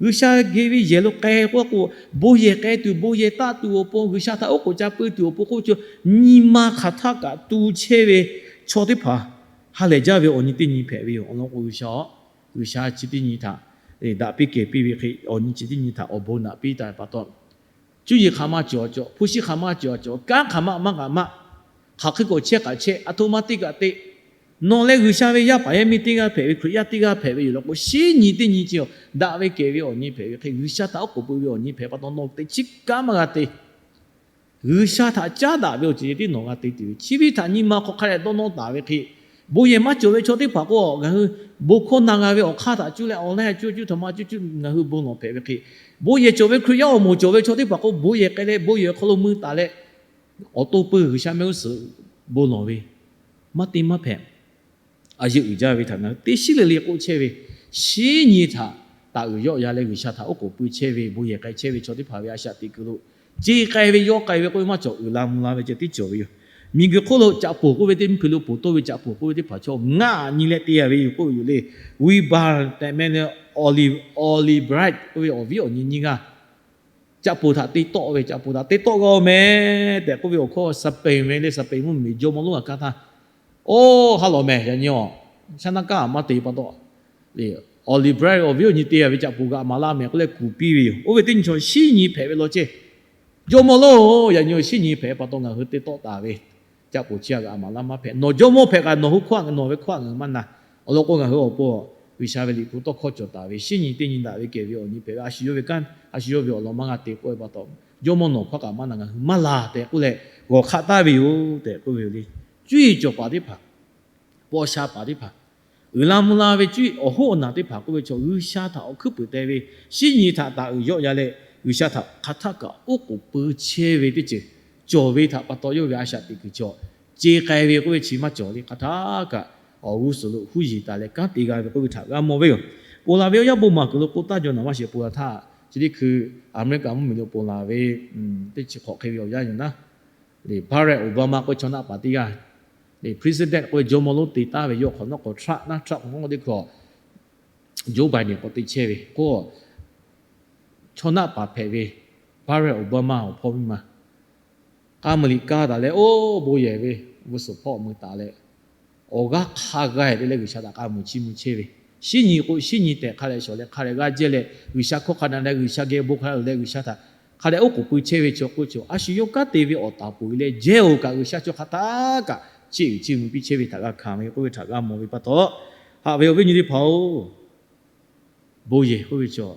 G'uiˬsha geh ve yehˬ lo k'ai k'oˆ k'o, bon yehˬ k'ai tuˬ, bon yehˬ taˆ tuˬ awˬ pon, G'uiˬsha htaꞈ oˉ k'oˍ ca pui tuˬ awˬ pon k'oˆ ve chaw, nyi ma hk'aˬ htaˆ kaꞈ tu chehˇ ve chaw teˇ hpaˍ ha lehˬ jaˇ ve awˬ nyi teˇ nyi hpehꞈ ve yoˬ. Awˬ lawn k'o, G'uiˬsha, G'uiˬsha chi teˇ nyi htaꞈ daꞈ piˇ kehˬ piˇ ve hk'e, awˬ nyi chi teˇ nyi htaꞈ awˬ bon naꞈ piˇ taˍ ve pa taw, cuˇ yiˍ hk'aˬ ma cawˬ cawˬ, hpu shi hk'aˬ ma cawˬ cawˬ, kanˉ hk'aˬ ma maˇ kaꞈ maˇ, hk'aˬ hk'e k'awꞈ chehˇ kaꞈ chehˇ, aˬ htoꞈ ma te kaꞈ te. Nawˬ leh G'uiˬsha ve yaˇ paˍ yaˇ miˇ teˇ g'aˇ hpehꞈ ve, Hkriꞈ yaˇ teˇ g'aˇ hpehꞈ ve yoˬ law k'o, shinˉ nyi teˇ nyi chi daꞈ ve kehˬ ve awˬ nyi hpehꞈ ve hk'e, G'uiˬsha htaꞈ oˉ k'oˍ pui ve awˬ nyi hpehꞈ pa taw, nawˬ teꞈ chiˉ kanˉ maˇ g'a te. G'uiˬsha htaꞈ caˉ daꞈ ve awˬ ceuˬ ceh tiˉ nawˬ g'a te tuˬ ve, chi ve htaꞈ nyi ma hk'aw hk'a dehꞈ dawˇ nawˇ taˍ ve hk'e, bon yehˬ maˇ cawˬ ve chaw teˇ hpaˍ k'o, ngaˬ hui bon hkawˇ na g'a ve awˬ hk'aˇ htaꞈ cuˇ leh awˬ laˇ cuˇ cuˇ htaꞈ ma cuˇ cuˇ ngaˬ hui bon lawˬ hpehꞈ ve hk'e, bon yehˬ cawˬ ve Hkriꞈ yaˇ awˬ moˍ cawˬ ve chaw teˇ hpaˍ k'o, bon yehˬ k'ai leh bon yehˬ awˬ hk'aw lo mui taˍ leh, awˬ to pui G'uiˬsha mehˆ g'uˇ suhˍ bon lawˬ ve, maˇ te maˇ hpehꞈ. A yeˇ uiˍ jaˇ ve htaꞈ ngaˬ hui teˇ shiˉ le le k'oˆ chehˇ ve, shinˉ nyi htaꞈ taˍ uiˍ yawˆ ya leh G'uiˬsha htaꞈ oˉ k'oˍ pui chehˇ ve, bon yehˬ k'ai chehˇ ve chaw teˇ hpaˍ ve a shaꞈ teꞈ kuiˬ lo, ce k'ai ve yawˇ k'ai ve k'oˆ ve maˇ cawˬ, uiˍ la mvuh la ve ceh tiˉ cawˬ ve yoˬ. Miˬguiˬ hk'oˆ lo caꞈ poˬ k'oˆ ve teˇ mvuhˇ hpeuꞈ lo poˬ toˇ ve caꞈ poˬ k'oˆ ve teˇ hpaˍ chaw ngaˬ nyi leh te ya ve yoˬ k'oˆ ve yoˬ le. Wilbur tehꞈ meh le, Olive, Albright k'oˆ ve awˬ viˉ awˬ nyi nyiˇ g'aˇ caꞈ poˬ htaꞈ te tawˆ ve, caꞈ poˬ htaꞈ te tawˆ g'a-oˬ mehˍ tehꞈ k'oˆ ve awˬ hkawˇ Spain ve le, Spain mvuhˇmiˬ jawˇmawˇ lonˉ g'a kaˇ htaˇ, oˇ ha lawˬ mehˍ, yaꞈ nyi awˬ shaˉ naˆ kaˉ maˇ te pa taw, Albright awˬ viˉ awˬ nyi te ya ve caꞈ poˬ g'aꞈ maˍ laˇ mehˍ k'oˆ leh kuˬ piˇ ve yoˬ. Oˇ ve teˇ nyi chaw shinˉ nyi hpehꞈ ve law ceˇ. Jawˇmawˇ lonˉ-oˬ, yaꞈ nyi awˬ shinˉ nyi hpehꞈ pa taw ngaˬ hui te tawˆ taˍ ve caꞈ poˬ chi g'aꞈ maˍ laˇ maˇ hpehꞈ. Nawˬ jawˇmawˇ hpehꞈ kaꞈ nawˬ hui hkawˇ, nawˬ ve hkawˇ ngaˬ hui maˇ na. Awˬ lawn k'o, ngaˬ hui awˬ pon G'uiˬsha ve Liꞈ hpu tawˇ hkawˇ cawˬ taˍ ve, shinˉ nyi teˇ nyi daꞈ ve kehˬ ve awˬ nyi hpehꞈ ve, a shu yawˇ ve kanˉ, a shu yawˇ ve awˬ lawn maˇ g'a te k'oˆ ve pa taw, jawˇmawˇ nawˬ hkawˇ kaꞈ maˇ na, ngaˬ hui maˇ la tehꞈ k'oˆ leh g'awˬ hk'aˆ taˍ ve yoˬ tehꞈ k'oˆ ve yoˬ le. Cuˇ yiˍ cawˬ paˍ teˇ hpaˍ, paw sha paˍ teˇ hpaˍ, uiˍ la mvuh la ve cuˇ yiˍ awˬ hoˉ awˬ naˬ teˇ hpaˍ k'oˆ ve chaw, G'uiˬsha htaꞈ awˬ hkuiˉ puiˍ te ve, shinˉ nyi htaꞈ taˍ uiˍ yawˆ ya leh, G'uiˬsha htaꞈ hk'aˬ htaˆ kaꞈ oˉ k'oˍ pui chehˇ ve teˇ ceuˬ cawˬ ve htaꞈ pa taw, yawˇ ve a shaꞈ teꞈ kuiˬ cawˬ, ce k'ai ve k'oˆ ve chi maˇ cawˬ le. Hk'aˬ htaˆ kaꞈ awˬ g'uˇ suhˍ lo huˉ yiˍ taˍ leh kanˉ te g'a ve k'oˆ ve htaꞈ g'a mawˬ ve yoˬ. Ponˬ laˬ ve awˬ yanˇ bon maˬ kuiˬ lo k'oˆ taˍ jaw naˍ maˇ sheˍ. Ponˬ laˬ htaˇ, chi teˇ hkui America mvuhˇmiˬ lo ponˬ laˬ ve teˇ chi hk'awꞈ hk'e ve awˬ yanˇ yoˬ naˉ, Barack Obama k'oˆ ve chaw naˆ paˍ teˇ g'aˇ, President k'oˆ ve jawˇmawˇ lonˉ te taˍ ve yawˇ hk'awꞈ nawˉ k'o Trump naˉ, Trump k'oˆ teˇ hkui Joe Biden k'awꞈ te chehˇ ve k'o, chaw naˆ paˍ hpehꞈ ve Barack Obama awˬ hpawˇ miˇ ma k'a muiˬ liꞈ kaˇ taˍ leh, oˇ bon yehˬ ve g'uˇ suhˍ hpawˇ mui taˍ leh, awˬ g'aˇ hk'a g'a-e te leh G'uiˬsha htaꞈ k'a muiˬ chiˇ mvuh chehˇ ve, shinˉ nyi k'o shinˉ nyi tehꞈ hk'a dehꞈ shawˍ leh hk'a dehꞈ g'a jehˇ leh, G'uiˬsha hkawˇ hk'a na leh G'uiˬsha geh bon hk'a na leh G'uiˬsha htaꞈ hk'a dehꞈ oˉ k'oˍ pui chehˇ ve chaw k'oˆ ve chaw, a shu yawˇ kanˉ te ve awˬ taˍ peuˬ leh jehˇ-oˬ kaꞈ G'uiˬsha chaw hk'aˬ htaˆ kaꞈ chiˇ uiˍ chiˇ mvuh piˇ chehˇ ve htaꞈ g'a hkanˍ ve k'oˆ ve htaꞈ g'a mawˬ ve pa taw, haꞈ ve awˬ viˉ nyi teˇ hpaˍ-oˬ, bon yehˬ k'oˆ ve chaw,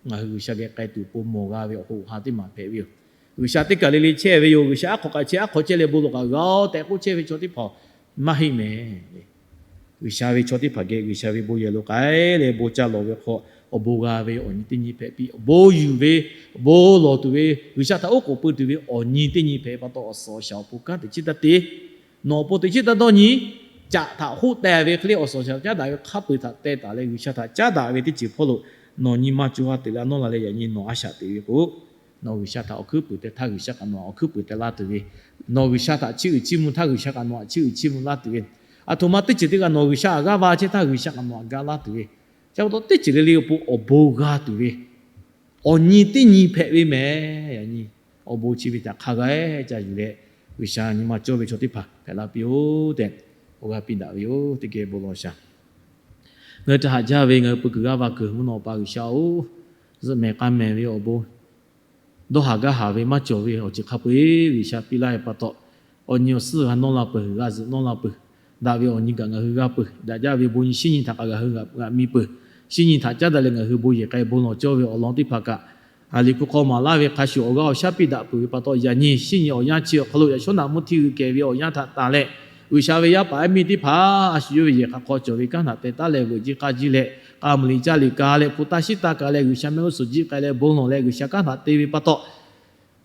ngaˬ hui G'uiˬsha geh k'ai tuˬ awˬ pon mawˬ g'a ve awˬ hoꞈ awˬ ha teˇ maˬ hpehꞈ ve yoˬ. G'uiˬsha teˇ kaˬ le le chehˇ ve yoˬ. G'uiˬsha aˉ hk'awꞈ k'ai chehˇ, aˉ hk'awꞈ chehˇ leh bon lawˬ kaꞈ g'a-oˬ tehꞈ k'oˆ chehˇ ve chaw teˇ hpaˍ maˇ heˆ mehˍ. G'uiˬsha ve chaw teˇ hpaˍ geh G'uiˬsha ve bon yehˬ lo k'ai leh bon ca lawˬ ve hk'aw, awˬ bon g'a ve awˬ nyi teˇ nyi hpehꞈ piˇ. Bon yuˬ ve, bon lawˬ tuˬ ve, G'uiˬsha htaꞈ oˉ k'oˍ pui tuˬ ve awˬ nyi teˇ nyi hpehꞈ pa taw, awˬ suhˍ awˬ shaˍ awˬ pon kanˉ te chiˇ taˇ te. Nawˬ awˬ pon teꞈ chiˉ taˇ dawˇ nyi. Caꞈ htaꞈ hoˆ teh ve hk'e le, awˬ suhˍ awˬ shaˍ caˉ daꞈ ve hk'a peu-eˬ htaꞈ teh taˍ leh, G'uiˬsha htaꞈ caˉ daꞈ ve teˇ ceuˬ hpawˇ lo nawˬ nyi ma co ha teꞈ la nawˇ la leh, yaꞈ nyi nawˬ a shaꞈ teꞈ ve k'o, nawˬ G'uiˬsha htaꞈ awˬ hkuiˉ puiˍ teh htaˇ G'uiˬsha kaꞈ nawˬ awˬ hkuiˉ puiˍ teh laˇ tuˬ ve, nawˬ G'uiˬsha htaꞈ chiˇ uiˍ chiˇ mvuh htaˇ G'uiˬsha kaꞈ nawˬ htaꞈ chiˇ uiˍ chiˇ mvuh laˇ tuˬ ve, aˬ htoꞈ ma teˇ ceuˬ teˇ g'aˇ nawˬ G'uiˬsha htaꞈ g'aˇ va chehˇ htaˇ G'uiˬsha kaꞈ nawˬ htaꞈ g'aˇ laˇ tuˬ ve, chi pa taw teˇ ceuˬ le le awˬ pon awˬ bon g'a tuˬ ve awˬ nyi teˇ nyi hpehꞈ ve mehˍ. Yaꞈ nyi awˬ bon chi ve htaꞈ hk'a g'a-e ca yuˬ leh, G'uiˬsha nyi ma cawˇ ve chaw teˇ hpaˍ hpehꞈ la piˇ-oˆ tehꞈ, awˬ g'aˇ piˇ daꞈ ve yoˬ. Teˇ geh bon lawˬ shaˍ. Ngaˬ hui htaꞈ haꞈ jaˇ ve ngaˬ hui peu kuiˬ g'aˇ va kuiˬ mvuhˇ naw pa G'uiˬsha-oˬ, zuhꞈ mehˍ k'a mehˍ ve awˬ bon dawˇ haˍ gaˇ haˍ ve maˇ cawˬ ve awˬ ceuˬ hk'a peu-eˬ G'uiˬsha piˇ laˇ ve pa taw, awˬ nyi awˬ suhˉ g'a nawˇ la peuˬ, g'a zuhꞈ nawˇ la peuˬ, daꞈ ve awˬ nyi kaꞈ ngaˬ hui g'a peuˬ, daꞈ jaˇ ve bon nyi shinˉ nyi htaꞈ kaꞈ ngaˬ hui g'a miˬ peuˬ, shinˉ nyi htaꞈ caˉ daꞈ leh ngaˬ hui bon yehˬ k'ai bon lawˬ cawˇ ve awˬ lawn teˇ hpaˍ kaꞈ, Liꞈ hpu hk'aw maˍ laˇ ve hk'a shuˍ awˬ g'aˇ awˬ shaˉ piˇ daꞈ peuˬ ve pa taw, yaꞈ nyi shinˉ nyi awˬ yanˇ chi awˬ hk'aw lo yaꞈ shawˉ naꞈ mvuhˇ htiˇ g'uiˬ kehˬ ve awˬ yanˇ htaꞈ tanˬ leh, G'uiˬsha ve yaˇ paˍ yaˇ miˇ teˇ hpaˍ a shu yawˇ ve yehˬ hk'a hk'aw cawˬ ve kanˉ htaꞈ teh taˉ leh veuꞈ jiˇ k'aˇ jiˇ leh, k'a muiˬ liꞈ caˇ liꞈ ka leh hpu taˇ shiˉ taˇ ka leh G'uiˬsha mehˆ g'uˇ suhˍ jiˆ k'ai leh bon lawˬ leh G'uiˬsha kanˉ htaꞈ te ve pa taw,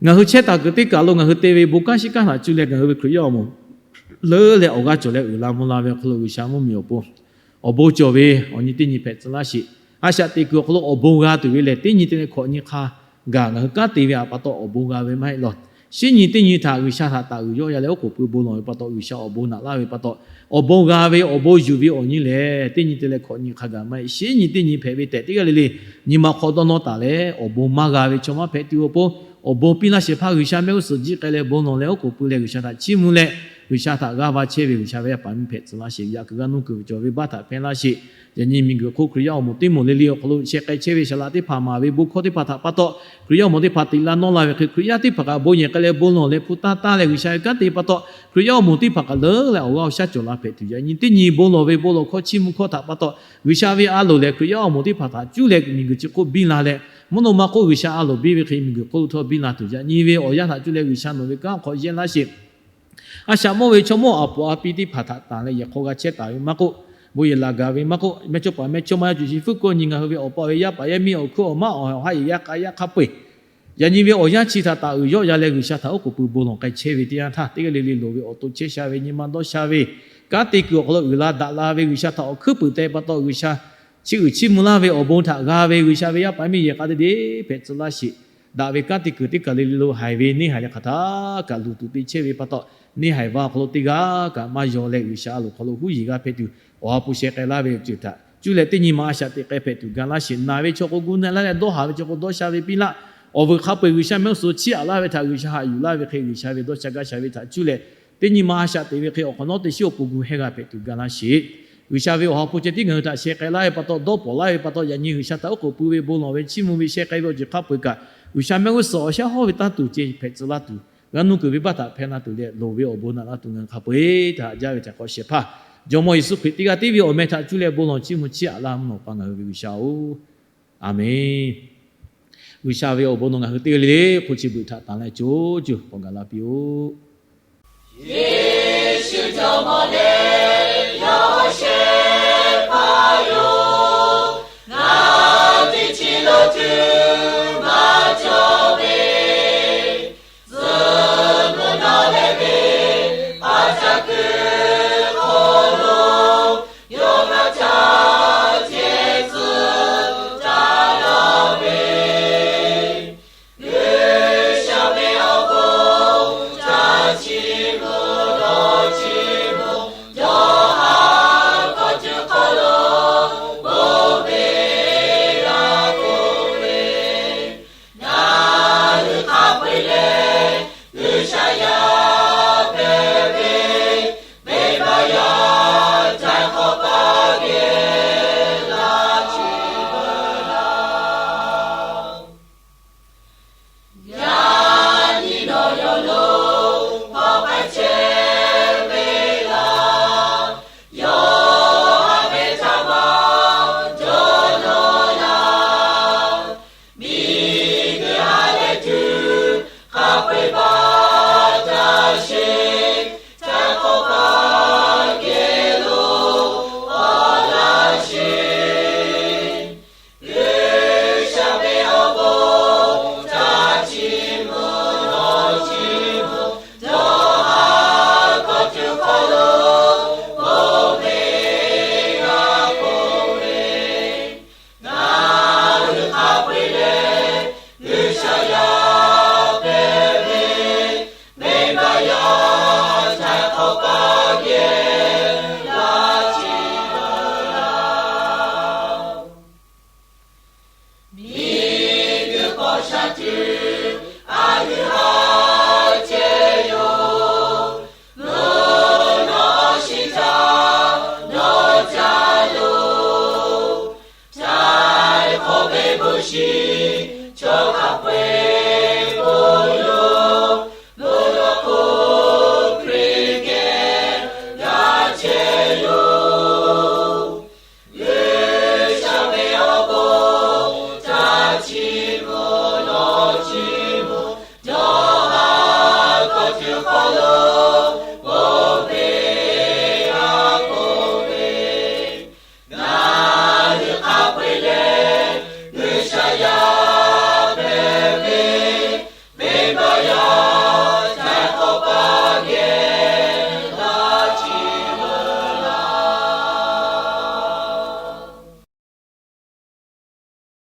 ngaˬ hui chehˇ taˍ kuiˬ teˇ kaˬ lo ngaˬ hui te ve bon kanˉ shiˉ kanˉ htaꞈ cuˇ leh ngaˬ hui ve Hkriꞈ yaˇ awˬ moˍ leuˉ leh awˬ g'aˇ cawˬ leh uiˍ la mvuh la ve awˬ hk'aw lo G'uiˬsha mvuhˇmiˬ awˬ pon awˬ bon cawˬ ve awˬ nyi teˇ nyi hpehꞈ tcuh laˇ sheˍ. A shaꞈ teꞈ kuiˬ awˬ hk'aw lo awˬ bon g'a tuˬ ve lehˬ, teˇ nyi te leh hkawꞈ nyi hk'a gaˬ ngaˬ hui kanˉ te ve htaꞈ pa taw awˬ bon g'a ve maˇ heˆ law. Shinˉ nyi teˇ nyi htaꞈ G'uiˬsha htaꞈ taˍ uiˍ yawˆ ya leh oˉ k'oˍ pui bon lawˬ ve pa taw, G'uiˬsha awˬ bon naꞈ laˇ ve pa taw, awˬ bon g'a ve awˬ bon yuˬ ve awˬ nyi lehˬ, teˇ nyi te leh hkawꞈ nyi hk'a gaˬ maˇ heˆ. Shinˉ nyi teˇ nyi hpehꞈ ve tehꞈ teˇ g'aˇ le le nyi ma hk'aw dawˇ nawˇ taˍ leh, awˬ bon maˇ g'a ve chaw maˇ hpehꞈ tuˬ awˬ pon, awˬ bon piˇ laˇ shehˍ hpaˇ G'uiˬsha mehˆ g'uˇ suhˍ jiˆ k'ai leh bon lawˬ leh oˉ k'oˍ pui leh G'uiˬsha htaꞈ chiˇ mvuh leh, G'uiˬsha htaꞈ g'aˇ va chehˇ ve G'uiˬsha ve yaˇ paˍ miˇ hpehꞈ tcuh laˇ sheˍ. Yaꞈ kuiˬ g'a nuˇ kuiˬ ve cawˬ ve baˆ htaꞈ hpehˇ laˇ sheˍ. Yaꞈ nyi miˬguiˬ hk'oˆ Hkriꞈ yaˇ awˬ moˍ teˇ moˍ le le awˬ hk'aw lo sheh k'ai chehˇ ve saˍ laꞈ teˇ hpaˍ maˍ ve bon hkawˇ teˇ hpaˍ htaꞈ pa taw, Hkriꞈ yaˇ awˬ moˍ teˇ hpaˍ teꞈ la nawˇ la ve hk'e, Hkriꞈ yaˇ teˇ hpaˍ kaꞈ bon yehˬ k'ai leh bon lawˬ leh hpu taˇ taˇ leh G'uiˬsha ve kanˉ te pa taw, Hkriꞈ yaˇ awˬ moˍ teˇ hpaˍ kaꞈ leuˉ leh awˬ g'aˇ awˬ shaˉ cawˬ la hpehꞈ tuˬ, yaꞈ nyi teˇ nyi bon lawˬ ve bon lawˬ hkawˇ chiˇ mvuh hkawˇ htaꞈ pa taw, G'uiˬsha ve a loˍ lehˬ Hkriꞈ yaˇ awˬ moˍ teˇ hpaˍ htaꞈ cuˇ leh miˬguiˬ chi hk'oˆ biˇ la leh, mvuhˇ naw ma hk'oˆ G'uiˬsha a loˍ biˇ ve hk'e miˬguiˬ hk'oˆ lo htawˇ biˇ la tuˬ, yaꞈ nyi ve awˬ yanˇ htaꞈ cuˇ leh G'uiˬsha nawˬ ve kanˉ hk'aw yehˇ laˇ sheˍ. A shaꞈ mawˇ ve chaw mawˇ aˬ poꞈ a pi teˇ hpaˍ htaꞈ tanˬ leh yehˬ hk'aw g'a chehˇ taˍ ve maˇ k'oˆ, bon yehˬ laˬ gaˬ ve maˇ k'oˆ, mehˇchawˇpaˍ mehˇchawˇma yaˇ cuˬ chi fuˉ kawˇ nyi ngaˬ hui ve awˬ pa ve yaˇ paˍ yaˇ miˇ awˬ hkuiˉ awˬ maˇ awˬ haˉ yehˬ yaˇ k'a yaˇ hk'a peu-eˬ, yaꞈ nyi ve awˬ yanˇ chi htaꞈ taˍ uiˍ yawˆ ya leh G'uiˬsha htaꞈ oˉ k'oˍ pui bon lawˬ k'ai chehˇ ve teˇ yanˇ htaˇ, teˇ g'aˇ le le loˍ ve awˬ to chehˇ sha ve, nyi ma dawˇ sha ve, kanˉ te kuiˬ awˬ hk'aw lo uiˍ la daꞈ la ve, G'uiˬsha htaꞈ awˬ hkuiˉ puiˍ te pa taw G'uiˬsha chiˇ uiˍ chiˇ mvuh laˇ ve awˬ bon htaꞈ g'a ve G'uiˬsha ve yaˇ paˍ miˇ yehˬ k'a te te hpehꞈ tcuh laˇ sheˍ. Daꞈ ve kanˉ te kuiˬ teˇ kaˬ le le lo haiˬ ve neˇ haiˬ leh hk'aˬ htaˇ kaꞈ luˬ tuˬ te chehˇ ve pa taw, neˇ haiˬ va awˬ hk'aw lo teˇ g'aˇ kaꞈ maˇ yaw leh G'uiˬsha a loˍ hk'aw lo huˉ yeˬ g'a hpehꞈ tuˬ, awˬ ha hpu sheh k'ai laˇ ve awˬ ceuˬ htaꞈ cuˇ leh teˇ nyi ma a shaꞈ teꞈ k'ai hpehꞈ tuˬ ga laˇ sheˍ. Naˬ ve chaw k'o gu na laˇ leh, dawˇ haˍ ve chaw k'o dawˇ sha ve piˇ laˇ. Awˬ vuiˬ hk'a peu-eˬ G'uiˬsha mehˆ g'uˇ suhˍ chiˇ aꞈ laˇ ve htaꞈ G'uiˬsha haꞈ yuˬ laˇ ve hk'e, G'uiˬsha ve dawˇ sha gaˇ sha ve htaꞈ cuˇ leh, teˇ nyi ma a shaꞈ teꞈ ve hk'e awˬ hk'awꞈ nawˉ teˇ shiˉ awˬ pon gu heh g'a hpehꞈ tuˬ ga laˇ sheˍ. G'uiˬsha ve awˬ ha hpu ceh tiˉ ngaˬ hui htaꞈ sheh k'ai laˇ ve pa taw, dawˇ pawnˍ laˇ ve pa taw, yaꞈ nyi G'uiˬsha htaꞈ oˉ k'oˍ pui ve bon lawˬ ve chiˇ mvuh ve sheh k'ai ve awˬ ceuˬ hk'a peu-eˬ kaꞈ, G'uiˬsha mehˆ g'uˇ suhˍ awˬ shaˉ hawˇ ve tanˇ tuˬ ceh hpehꞈ tcuh laˇ tuˬ, g'aˇ nuˇ kuiˬ ve baˆ htaꞈ hpehˇ laˇ tuˬ leh loˍ ve awˬ bon naꞈ laˇ tuˬ ngaˬ hui hk'a peu-eˬ htaꞈ haꞈ jaˇ ve htaꞈ k'awꞈ shehˍ hpaˇ, Jawˇmawˇ Yeˍsuˆ Hkriꞈ teˇ g'aˇ tiˉ ve awˬ meh htaꞈ cuˇ leh bon lawˬ chiˇ mvuh chiˇ aꞈ laˇ mvuhˇ naw pa ngaˬ hui ve G'uiˬsha-oˬ, Aˬmenˍ. G'uiˬsha ve awˬ bon nawˬ ngaˬ hui teˇ g'aˇ le le hk'oˆ chi beuꞈ htaꞈ tanˬ leh co cuˇ k'awꞈ gaˬ la piˇ-oˆ. Yeˍsuˆ Jawˇmawˇ leh yawˇ shehˍ hpaˇ yoˬ. Ngaˬ teˇ chi lo tuˬ maˇ cawˬ ve, tcuh mvuh dawˇ leh ve a caˇ kuiˬ hk'aw lo yawˇ g'a caˇ ceh tcuh taˍ laˇ ve, G'uiˬsha ve awˬ bon caˇ chi mvuh dawˇ chi mvuh, yawˇ haꞈ k'aw ceuˬ hk'aw lo bon ve g'a k'oˆ ve, ngaˬ hui hk'a peu-eˬ lehˬ G'uiˬsha yaˇ hpehꞈ ve, venˇbaˆ yaˇ